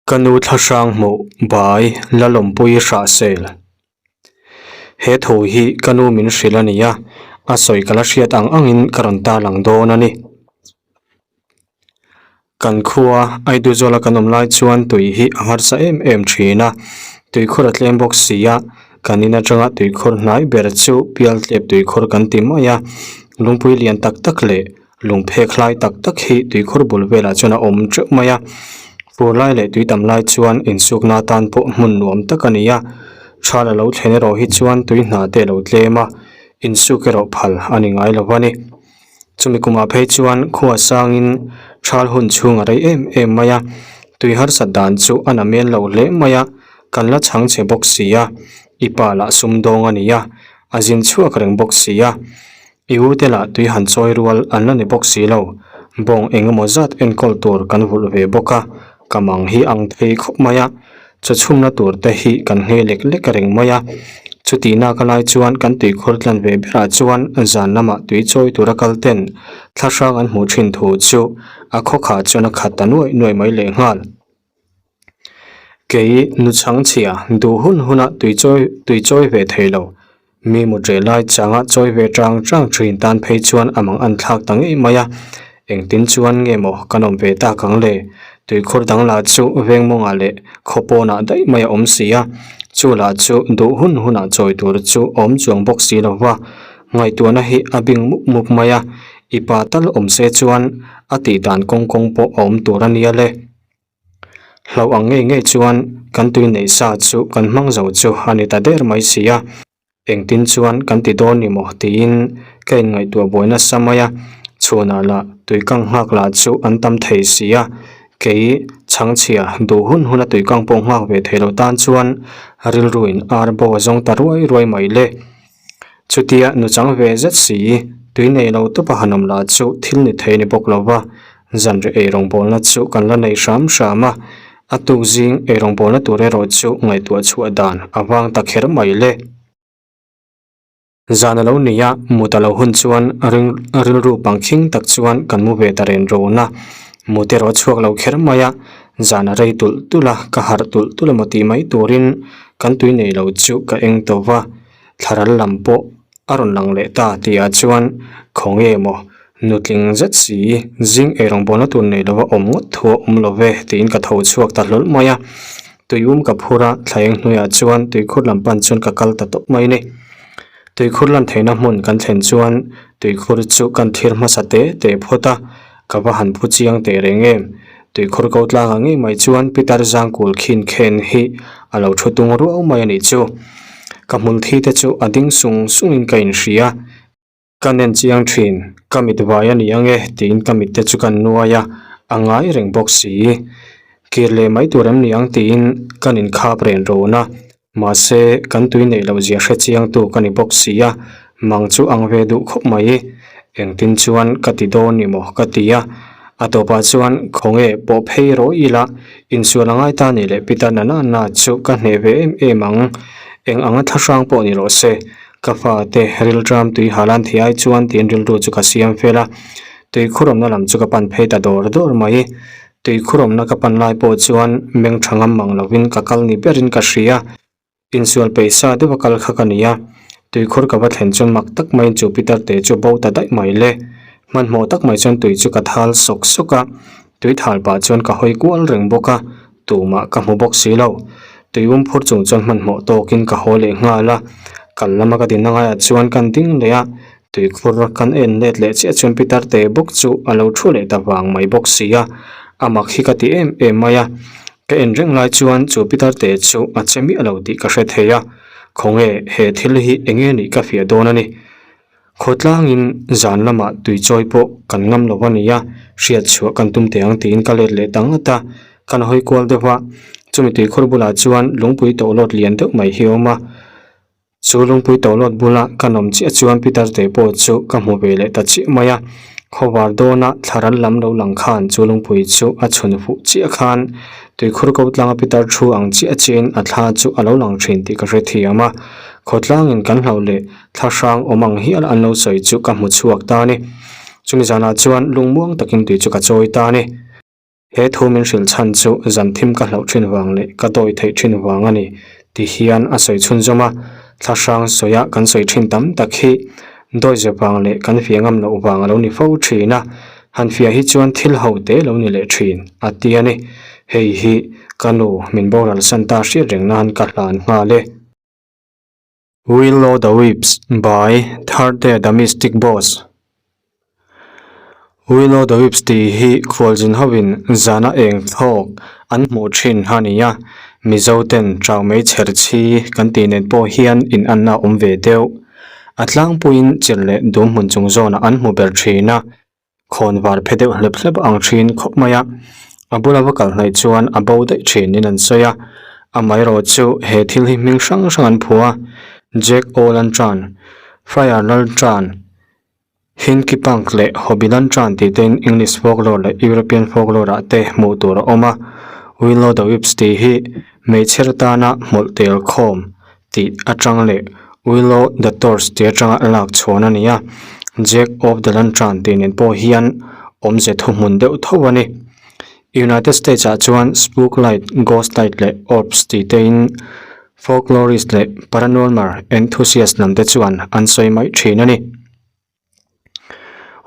Ka nu thlahrang hmuh bai la lawmpui hrah sel. He thu hi ka nu min hrilh a ni a, a sawi ka la hriat ang angin ka rawn tarlang dawn a ni. Kan khua Aiduzawla kan awm lai chuan tui hi a harsa em em thin a, tuikhur a tlem bawk si a, kan in atanga tuikhur hnai ber chu Pialtlep tuikhur kan ti mai a, lungpui lian tak tak leh Lungphek hlai tak tak hi tuikhur bul velah chuan a awm teuh mai a, fur lai leh tui tam lai chuan insukna atan pawh hmun nuam tak a ni a, thal a lo thlen erawh hi chuan tui hna te a lo tlem a, insuk erawh phal a ni ngai lo a ni. Chumi kumah phei chuan khua sangin thal hun chhung a rei em em mai a, tui harsat dan chu a na men lo hle mai a, kan la chhang che bawk si a, i pa lah sumdawng a ni a, a zin chhuak reng bawk si a. I u te lah tui han chawi rual an la ni bawk si lo, bawng eng emaw zat enkawl tur kan vulh ve bawk a, ka mang hi ang thei khawp mai a, chaw chhumna tur te hi kan nghei lek lek reng mai a, chutihna ka lai chuan kan tuikhur tlan ve berah chuan zan lamah tui chawi tura kal ten thlahrang an hmuh thin thu chu a khawkhah chuan a khat ta nuaih nuaih mai lehnghal. Kei nu chhangchhia duh hun huna tui chawi tui chawi ve thei lo. Mi mut reh lai changa chawi ve chang chang thin tan phei chuan a mang an thlak ta ngei mai a. Engtin chuan nge maw kan awm ve tak ang le? Tuikhur dang lah chu veng mawngah leh khaw pawnah daih mai a awm si a. Chu lah chu duh hun hunah chawi tur chu awm chuang bawk si lo va. Ngaihtuahna hi a bing mup mup mai a. I pa tal awm se chuan a tih dan kawng kawng pawh a awm tur a nia le. Hlauh ang ngei ngei chuan kan tui neih sa chu kan hmang zo chu a ni ta der mai si a, engtin chuan kan ti dawn ni maw tiin ka inngaihtuah buai nasa mai a, chhunah lah tuikang nghak lah chu an tam thei si a, kei chhangchhia duh hun huna tuikang pawh nghak ve thei lo tan chuan rilruin ar bo a zawng ta ruai ruai mai le. Chutia nu chang ve zet si, tui nei lo tawpa han awm lah chu thil ni thei ni bawk lo va, zanriah eirawngbawlna chu kan la nei hram hram a, a tuk zing eirawngbawlna tur erawh chu ngaihtuah chhuah dan a vang ta kher mai le. Zan a lo ni a, mut a lo hun chuan ring rilru pangkhing tak chuan kan mu ve ta ren rawn a, mut erawh a chhuak lo kher mai a, zan a rei tulh tulh a, ka harh tulh tulh emaw tih mai turin kan tui nei lo chu ka eng tawh va. Thlaral lam pawh a rawn lang leh ta tihah chuan khawnge maw nutling zet si zing eirawngbawlna tur nei lova awm ngawt thu a awm lo ve tiin ka tho chhuak ta hlawl mai a. Tuium ka phur a, thlaeng hnuaiah chuan tuikhur lam pan chuan ka kal ta tawp mai a ni. Tuikhur lan theihna hmun kan thlen chuan tuikhur chu kan thlir hmasa te te phawt a, ka va han phu chiang teh reng em. Tuikhur ko tlangah ngei mai chuan Pitar Zangkul khin khen hi a lo thu tung ruau mai a nih chu. Ka hmul thi te chu a ding sung sungin ka inhria. Ka nen chiang thin, ka mit vai a ni ang e tiin ka mit te chu ka nuai a, a ngai reng bawk si. Kir leh mai tur em ni ang tiin kan inkhap ren rawn a, mahse kan tui neih loh zia hre chiang tu ka ni bawk si a, mang chu ang ve duh khawp mai. Engtin chuan ka ti dawn ni maw ka ti a, a tawpah chuan khawnge pawh phei rawh ila insual a ngai ta ni leh Peter Nanana chu ka hneh ve em em ang, eng anga thlahrang pawh ni rawh se. Ka fate rilṭam tui halan thei ai chuan tiin rilru chu ka siam fel a, tui khurawmna lam chu ka pan phei ta dawr dawr mai. Tui khurawmna ka pan lai pawh chuan meng ṭha ngam mang lovin ka kal ni berin ka hria. Insual peih sa deuh a kal kha ka ni a, tui khur ka va thlen chuan mak tak maiin chu pitar te chu bo ta daih mai le. Hmanhmawh tak mai chuan tui chu ka thal sawk sawk a, tui thal pah chuan ka hawi kual reng bawk a, Tumah ka hmu bawk si lo. Tuium phur chung chuan hmanhmawh tawkin ka haw leh nghal a. Kal lama ka dinna ngaiah chuan kan ding leh a, tuikhur kan en let leh chiah chuan Pitar te bawk chu a lo thu leh ta vang mai bawk si a. A mak hi ka ti em em mai a. Ka en reng lai chuan chu Pitar te chu a che miah lo tih ka hre thei a. Khawnge he thil hi enge nih ka fiah dawn a ni. Khawtlangin zan lamah tui chawi pawh kan ngam lo a nia, hriat chhuah kan tum teh ang tiin ka let leh ta ngat a, kan hawi kual deuh a, chumi tuikhur bulah chuan lungpui tawhlawt lian deuh mai hi a awm a, chu lungpui tawhlawt bula kan awm chiah chuan Peter te pawh chu ka hmu ve leh ta chiah mai a, khawvar dawna thlaral lam lo lang khan chu lungpui chu a chhun fuh chiah khan tuikhur ko tlanga Peter thu ang chiah chiahin a thla chu a lo lang thin tih ka hrethiam a, khawtlangin kan hlauh leh Thlahrang awm ang hial an lo sawi chu ka hmu chhuak ta a ni. Chumi zanah chuan lungmuang takin tui chu ka chawi ta a ni. He thu min hrilh chhan chu zan thim ka hlauh thin vang leh ka dawi theih thin vang a ni ti hian a sawi chhunzawm a. Thla hrang sawia kan sawi thin tam tak hi dawi ze vang leh kan fiah ngam loh vang a lo ni fo thin a, han fiah hi chuan thil ho te lo ni leh thin a ti a ni. Hei hi ka nu min boral san ta hriat reng nan ka hlan nghal e. Will o' the Wisps by Tharte the Mystic Boss Will o' the Wisps tih hi khualzin hovin zana eng thlawk an hmuh thin a ni a, Mizo ten chau mai chher chhi kan tih nen pawh hian in anna awm ve deuh. A tlangpuiin chilh leh dum hmun chung zawnah an hmu ber thin a. Khawn var phe deuh hlep hlep ang thin khawp mai a, a bula va kal hnaih chuan a bo daih thinin an sawi a, amaherawh chu he thil hi hming hrang hrang an phu a, Jack O Lantern, Fire Lantern, Hinky Punk leh Hobby Lantern tih te in English folklore leh European folklore ah te hmuh tur a awm a, Will O the Wisps tih hi hmeichher tana hmawlh tel khawm tih atang leh Willow the Torch tih atanga lak chhuan a ni a, Jack of the Lantern tih nen pawh hian awmze thuhmun deuh tho a ni. United States ah chuan Spook Light, Ghost Light leh Orbs tih te in folklorist leh paranormal enthusiast lam te chuan an sawi mai thin a ni.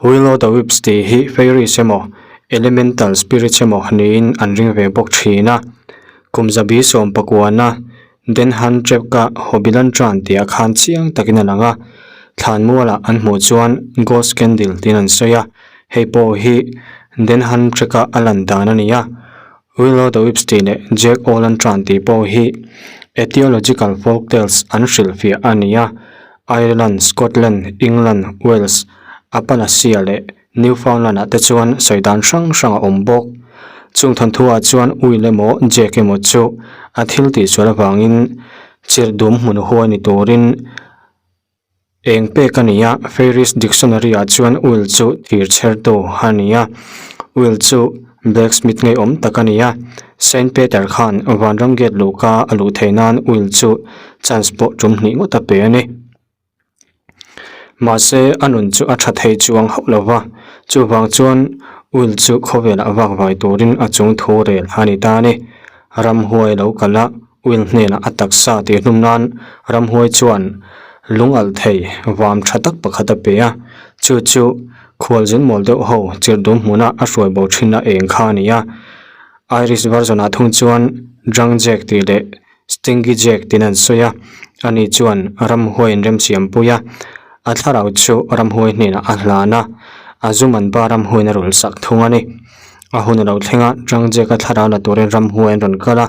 Will o' the Wisps tih hi fairies emaw elemental spirits emaw niin an ring ve bawk thin a. Kum zabi sawm pakuana Denhan Trek-a Hobilantran tih ah khan chiang takin a lang a, thlanmualah an hmuh chuan Ghost Candle tiin an sawi a, hei pawh hi Denhan Trek-a a lan dan a ni a. Will o' the Wisps tih leh Jack o' Lantern tih pawh hi etiological folktales an hrilhfiah a ni a, Ireland, Scotland, England, Wales, Appalachia leh Newfoundland ah te chuan sawi dan hrang hrang a awm bawk. Chung thawnthu ah chuan Will emaw Jack emaw chu a thil tihsual avangin chirh dum hmun huai ni turin eng pek a ni a, Fairies Dictionary ah chuan Will chu thir chhertu a ni a, Will chu blacksmith ngeiawm tak a ni a, Saint Peter khan vanram gate luhka a luh theih nan Will chu chance pawh tum hnih ngawt a pe a ni. Mahse a nun chu a tha thei chuang hauh lo va, chuvang chuan Will chu khawvelah vak vai turin a chung thu rel a ni ta a ni. Ramhuai lo kal a, Will hnenah a taksa tih hlum nan ramhuai chuan lung alh thei vam tha tak pakhat a pe a, chu chu khualzin mawl deuh ho chirhdum hmuna a hruai bo thinna eng kha a ni a. Irish version ah thung chuan Drunk Jack tih leh Stingy Jack tiin an sawi a, ani chuan ramhuai in remsiam pui a, a thlarau chu ramhuai hnenah a hlan a, a zum an ba ramhuaiin a rawn sak thung a ni. A hun a lo thleng a, Drunk Jack-a thlarau la turin ramhuai an rawn kal a,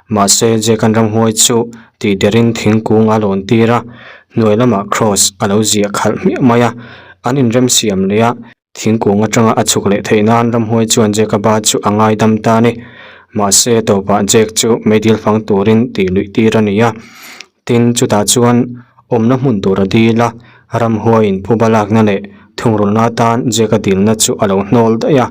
mahse Jack-a'n ramhuai chu tih derin thingkung a lawn tir a, hnuai lamah cross a lo ziah khalh hmiah mai a, an inremsiam leh a, Thingkung atanga a chhuk leh theih nan ramhuai chuan Jack-a ba chu a ngaidam ta a ni. Mahse, tawpah Jack chu meidil fang turin tih luih tir a ni a. Tin, chutah chuan awmna hmun tur a dil a, ramhuaiin phuba lakna leh thungrulna atan Jack-a dilna chu a lo hnawl daih a.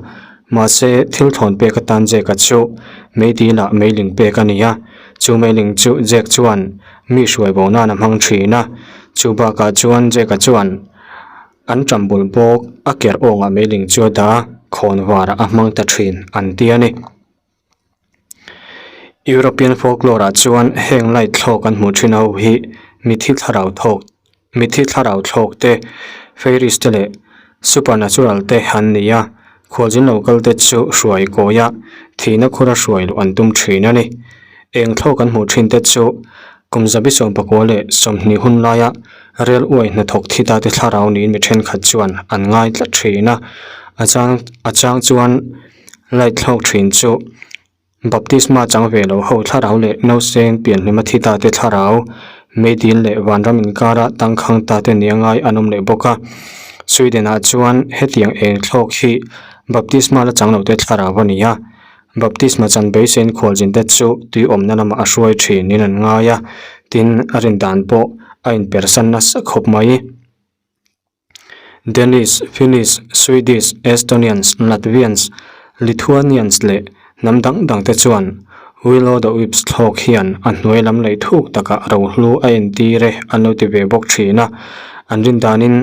Mahse, thil thlawn pek atan Jack-a chu meidilah meiling pek a ni a. Chu meiling chu Jack chuan mi hruai bo nan a hmang thin a. Chu bakah chuan Jack-a chuan. An ṭam bul bawk a ker awngah meiling chu a dah a, khawn varah a hmang ta ṭhin an ti a ni. European folklore ah chuan heng light thlawk an hmuh ṭhin ho hi mithi thlarau thawk mithi thlarau thlawk te, fairies te leh supernatural te an ni a, khualzin lo kal te chu hruai kawi a, thihna khura hruai luh an tum ṭhin a ni. Eng thlawk an hmuh ṭhin te chu kum zabi sawmpakua leh 20 hun laia Rel uai hnathawk thi ta te thlarau niin mi thenkhat chuan an ngai tlat thin a, a chang a chang chuan light thlawk thin chu baptisma chang ve lo ho thlarau leh nauseng pianhlima thi ta te thlarau meidil leh vanram inkara tangkhang ta te nia ngai an awm leh bawk a. Sweden ah chuan hetiang eng thlawk hi baptisma la chang lo te thlarau a ni a. Baptisma chan beisein khualzin te chu tui awmna lamah a hruai thin in an ngai a, tin a rin dan pawh a inpersan nasa khawp mai. Danish, Finnish, Swedish, Estonians, Latvians, Lithuanians leh hnam dang dang te chuan Will o' the Wisps thlawk hian a hnuai lam lei thuk takah rohlu a entir e an lo ti ve bawk thin a, an rin danin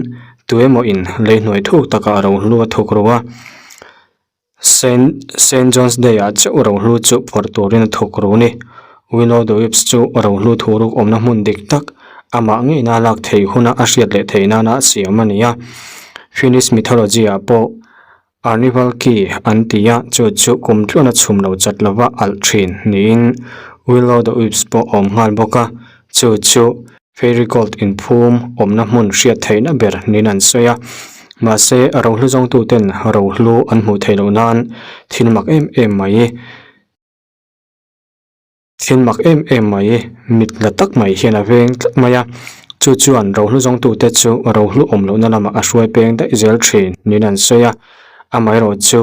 tuemaw in lei hnuai thuk takah rohlu a thuk ru a. Saint Saint John's Day ah chauh rohlu chu phawrh turin a thawk ru ni. Will o' the Wisps chu rohlu thuruk awmna hmun dik tak amah ngeina lak theih huna a hriat leh theih nana a siam a ni a. Finnish mythology ah pawh Arnivalki an ti a, chu chu kum tluan a chhum lo chat lova alh thin niin Will o' the Wisps pawh a awm nghal bawk a, chu chu Fairy Gold inphum awmna hmun hriat theihna ber niin an sawi a, mahse rohlu zawngtuten rohlu an hmuh theih loh nan thil mak em em mai thil mak em em mai mit la tak mai hian a veng tlat mai a, chu chuan rohlu zawngtute chu rohlu awm lohna lamah a hruai peng daih zel thin niin an sawi a, amaherawhchu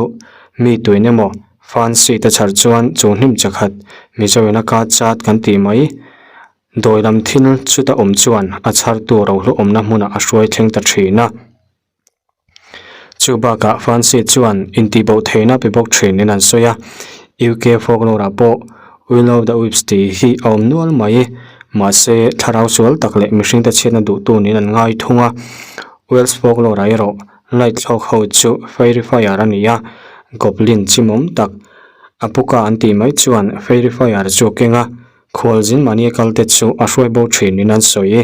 mi tuin emaw fancy te chhar chuan chu hnim chakhat Mizoin a ka chat kan tih mai. Dawi lam thil chuta awm chuan a chhartu rohlu awmna hmunah a hruai thleng ta thin a. Chu bakah Fancy chuan intihboh theihna pe bawk thinin an sawi a. UK folklore ah pawh Will of the Wisps tih hi a awm nual mai. Mahse, thlarau sual tak leh mihringte chhiatna duhtu niin an ngai thung a. Welsh folklore ah erawh light thlawk ho chu fairy fire a ni a, goblin chimawm tak a puka an tih mai chuan fairy fire chu a keng a. Khualzin mahni kal te chu a hruai bo thin in an sawi.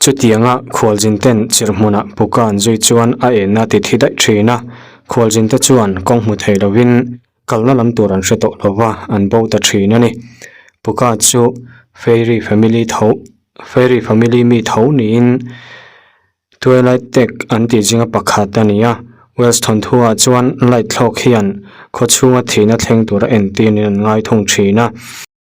Chutianga khualzin ten chirh hmunah puka an zui chuan a enna ti thi daih thin a, khualzin te chuan kawng hmu thei lovin kalna lam tur an hre tawh lova an bo ta thin a ni. Puka chu Fairy family tho Fairy family mi tho niin Twilight Tech an tih zinga pakhat a ni a, Welsh thawnthuah chuan light thlawk hian khaw chhunga thihna thleng tura entir niin an ngai thung thin a.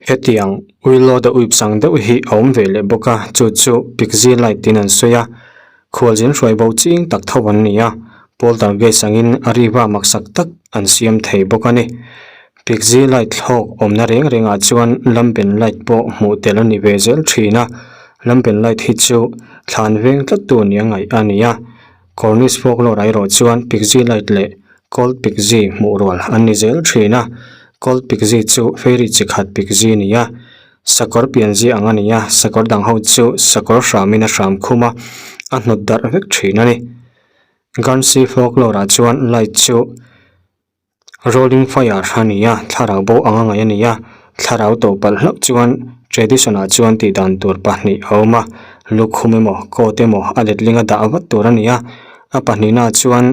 Hetiang Willow the Wisp ang deuh hi a awm ve leh bawk a, chu chu Pixie Light tiin an sawi a, khualzin hruai bo ching tak tho an ni a, poltergeist angin a riva maksak tak an siam thei bawk a ni. Pixie light thlawk awmna reng rengah chuan lamben light pawh hmuh tel a ni ve zel thin a, lamben light hi chu thlan veng tlat tu nia ngaih a ni a, Cornish folklore ah erawh chuan Pixie light leh Cold Pixie hmuh rual an ni zel thin a, Cold Pixie chu fairy chi khat Pixie a ni a, sakawr pianzia ang a ni a, sakawr dang ho chu sakawr hramin a hram khum a, a hnawt darh vek thin a ni. Guernsey folklore ah chuan light chu. Rolling fire a ni a, thlarau bo anga ngaih a ni a, thlarau to palh hlauh chuan tradition ah chuan tih dan tur pahnih a awm a, lukhum emaw coat emaw a letling a dah vat tur a ni a, a pahnihna ah chuan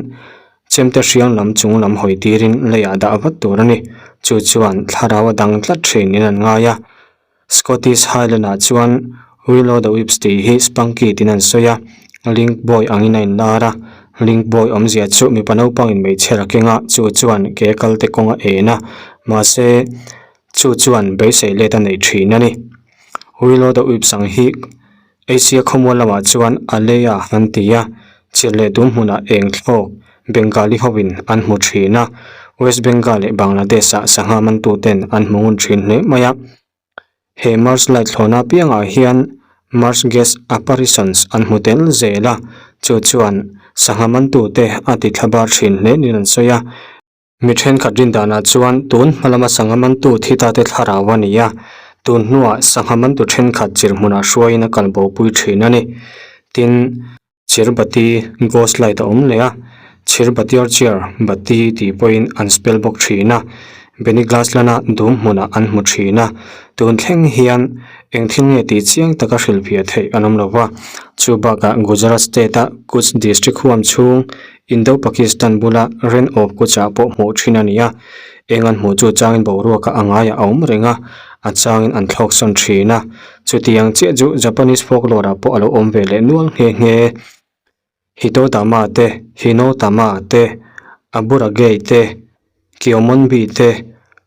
chemte hriang lam chung lam hawi tirin leiah dah vat tur a ni, chu chuan thlarau a dang tlat thin in an ngai a. Scottish Highland ah chuan Will o' the Wisps tih hi Spunky tiin an sawi a, Link Boy angin a inlar a, Link Boy awmzia chu mipa naupangin hmeichhe ra keng a, chu chuan ke kal te kawng a en a, mahse chu chuan beisei let a neih thin a ni. Will o' the Wisps ang hi Asia khawmual lamah chuan Aleya an ti a, chirh leh dum hmunah eng thlawk Bengali hovin an hmu thin a, West Bengal leh Bangladesh ah sangha mantuten an hmu ngun thin hle mai a. He Mars light thlawhna piangah hian Mars gas apparitions an hmu tel zel a, chu chuan sangha mantute a ti thla bar thin hle niin an sawi a. Mi thenkhat rin danah chuan tun hma lama sangha mantu thi ta te thlarau a ni a, tun hnuah sangha mantu thenkhat chirh hmunah hruaiin a kal bopui thin a ni. Tin. Chirbati ghost light a awm leh a, Chirbati or Chair bati tih pawhin an spell bawk thin a, Benny Glassland-a dum hmunah an hmu thin a, tun thleng hian eng thil nge tih chiang taka hrilhfiah theih an awm lo va, chu bakah Gujarat state-a Kutch district huam chhung Indo-Pakistan bula Ren of Kutch-ah pawh hmuh thin a ni a, eng an hmuh chu changin boruaka a ngaiah a awm reng a, a changin an thlawk sawn thin a. Chutiang chiah chu Japanese folklore ah pawh a lo awm ve leh nual nghe nghe. Hitodama te, Hinotama te, Aburagei te, Kyomonbi te,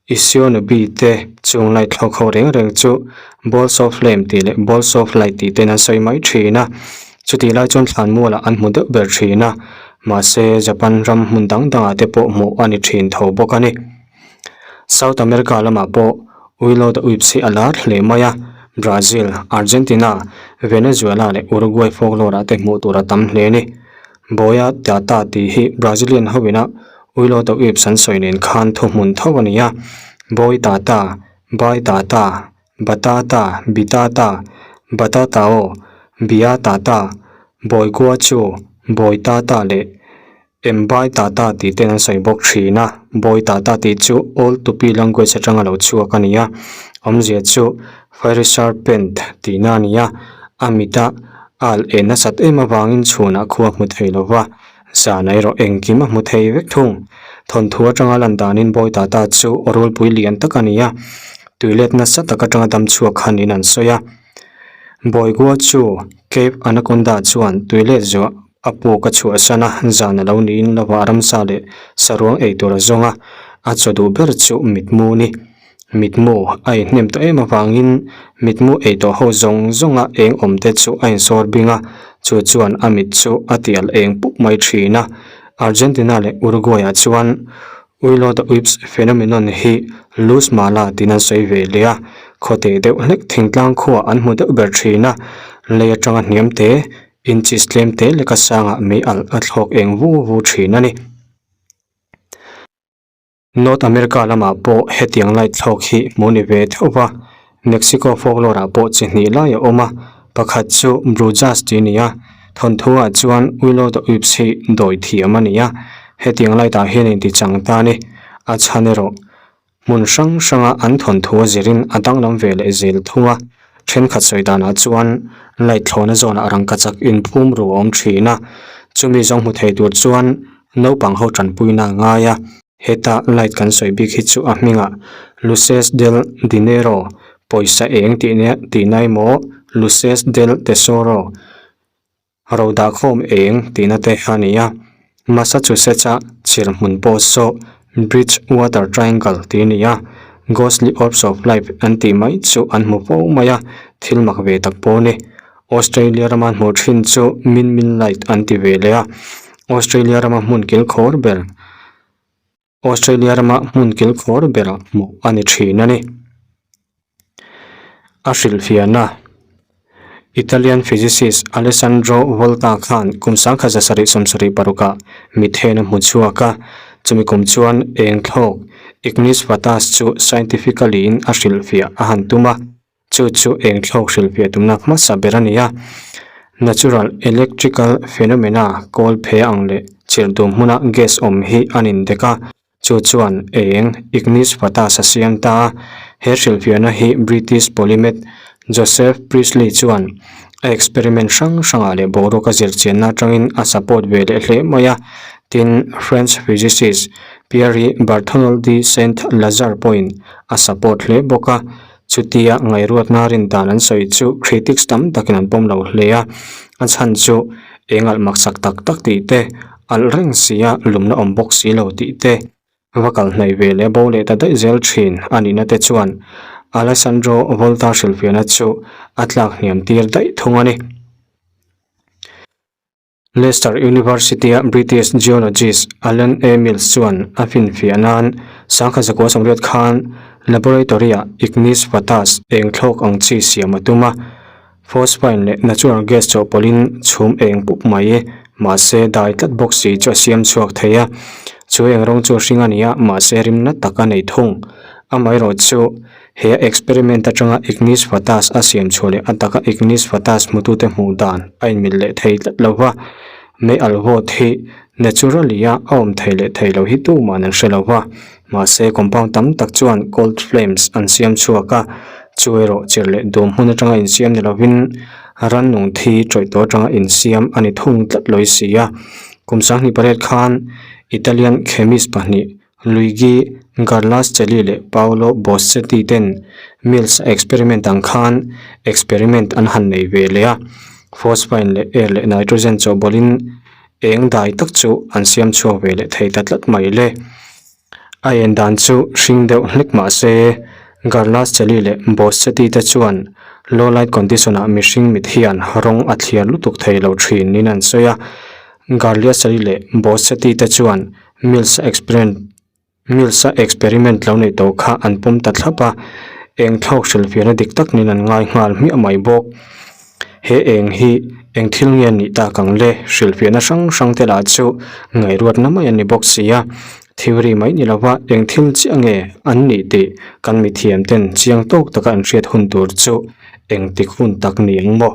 Isionobi te chung light thlawk ho reng reng chu Balls of Flame tih leh Balls of Light tih ten an sawi mai thin a. Chutih lai chuan thlanmualah an hmu deuh ber thin a, mahse Japan ram hmun dang dangah te pawh hmuh a ni thin tho bawk a ni. South America lamah pawh Willow the Wisps hi a lar hle mai a, Brazil, Argentina, Venezuela leh Uruguay folklore ah te hmuh tur a tam hle a ni. Boia Tata tih hi Brazilian hoina Willow the Wisps an sawi nen khan thuhmun tho a ni a, Boi Tata, Bai Tata, Batata, Bitata, Batatao, Bia Tata, Boi Guachu, Boi Tata leh. Embai Tata tih ten an sawi bawk thin a, Bawi Tata tih chu Old Tupi language atanga lo chhuak a ni a, awmzia chu Fiery Serpent tihna a ni a, a mita al en nasat em avangin chhunah khua hmu thei lo va, zanah erawh engkim a hmu thei vek thung. Thawnthu atanga lan danin Bawi Tata chu rulpui lian tak a ni a, tuilet nasa tak atanga dam chhuak kha niin an sawi a. Bawigua chu Cape Anaconda chuan tuilet zuah A puk a chhuahsan a, zan a lo niin lovah ramsa leh saruang ei tur a zawng a, a chaw duh ber chu mitmu ni. Mitmu a inhnem tawh em avangin mitmu ei tawh ho zawng zawnga eng awm te chu a insawr bing a, chu chuan a mit chu a tial eng pup mai thin a. Argentina leh Uruguay ah chuan Will o the Wisps phenomenon hi Luz Mala tiin an sawi ve leh a, khawte deuh hlek thingtlang khuaah an hmu deuh ber thin a, lei atanga hniam te Inches tlem te leka sangah mei alh a thlawk eng vu vu thin a ni. North America lamah pawh hetiang light thlawk hi hmuh ni ve theuh va, Mexico folklore ah pawh chi hnih lai a awm a, pakhat chu Brujas tih a ni a, thawnthu ah chuan Will o the Wisps hi dawi thiam a ni a, hetiang light ah hian inti chang ta a ni. A chhan erawh Hmun hrang hranga an thawnthu a zirin a danglam ve leh zel thung a, thenkhat sawi danah chuan light thlawhna zawnah rangkachak inphum ru a awm thin a, chumi zawng hmu thei tur chuan naupang ho tanpuina a ngai a. Heta light kan sawi bik hi chu a hmingah Luces del Dinero, pawisa eng tihna emaw Luces del Tesoro, Ro dahkhawm eng tihna te a ni a, Massachusetts-a chhir hmun pawh saw Bridgewater Triangle tih a ni a, Ghostly Orbs of Light an tih mai chu an hmu fo mai a, thil mak ve tak pawh a ni. Australia rama hmuh thin chu Min Min Light an ti ve leh a, Australia rama hmun kilkhawr ber. Australia rama hmun kilkhawr berah hmuh a ni thin a ni. A hrilhfiahna, Italian physicist Alessandro Volta khan kum 1776 ah methane a hmu chhuak a, chumi kum chuan eng thlawk Ignis Fatuus chu scientifically in a hrilhfiah a han tum a. Chu chu eng thlawk hrilhfiah tumna hmasa ber a ni a, natural electrical phenomena kawl phe ang leh chirhdum hmuna gas awm hi an indek a, chu chuan eng ignis fatuus a siam ta a. He hrilhfiahna hi British polymath Joseph Priestley chuan a experiment hrang hrangah leh boruak a zirchianna atangin a support ve leh hle mai a, tin French physicist Pierre Bartholdi de Saint-Lazare pawhin a support hle bawk a. Chutia ngaihruatna rin dan an sawi chu critics tam takin an pawm lo hle a, a chhan chu eng alh maksak tak tak tih te, alh reng sia lumna awm bawk si lo tih te, va kal hnaih ve leh bo leh ta daih zel thin a nihna te chuan Alessandro Volta hrilhfiahna chu a tlak hniam tir daih thung a ni. Leicester University-a British geologist Alan A. Mills chuan a finfiah nan 1980 khan laboratory-ah ignis fatuus eng thlawk ang chi siam a tum a, phosphine leh natural gas chawhpawlhin chhum eng pup mai, mahse dai tlat bawk si chu a siam chhuak thei a. Chu eng rawng chu hring a ni a, mahse rimna tak a nei thung. Amaherawhchu, He experiment atanga Ignis Fatuus a siam chhuah leh a taka Ignis Fatuus hmutute hmuh dan a inmil leh thei tlat lo va, mei alh vawt hi naturally a a awm thei leh thei lo hi tuman an hre lo va, mahse compound tam tak chuan cold flames an siam chhuak a, chu erawh chirh leh dum hmun atanga insiam ni lovin rannung thi tawih tawh atanga insiam a ni thung tlat lawi si a. Kum 28 khan Italian chemist pahnih Luigi Garlaschelli leh Paolo Bossetti ten Mills-a experiment ang khan experiment an han nei ve leh a, phosphine leh air leh nitrogen chawhbawlhin eng dai tak chu an siam chhuak ve leh thei ta tlat mai le. A en dan chu hring deuh hlek mah se, Garlaschelli leh Bossetti te chuan low light condition-ah mihring mit hian rawng a thliar lutuk thei lo thin niin an sawi a, Garlaschelli leh Bossetti te chuan Mills-a experiment Mills-a experiment lo neih tawh kha an pawm ta thlap a, eng thlawk hrilhfiahna dik tak nen an ngai nghal hmiah mai bawk. He eng hi eng thil nge a nih tak ang le? Hrilhfiahna hrang hrang te lah chu ngaihruatna mai a ni bawk si a, theory mai ni lova eng thil chiah nge an nih tih kan mithiam ten chiang tawk taka an hriat hun tur chu engtik hun tak ni ang maw?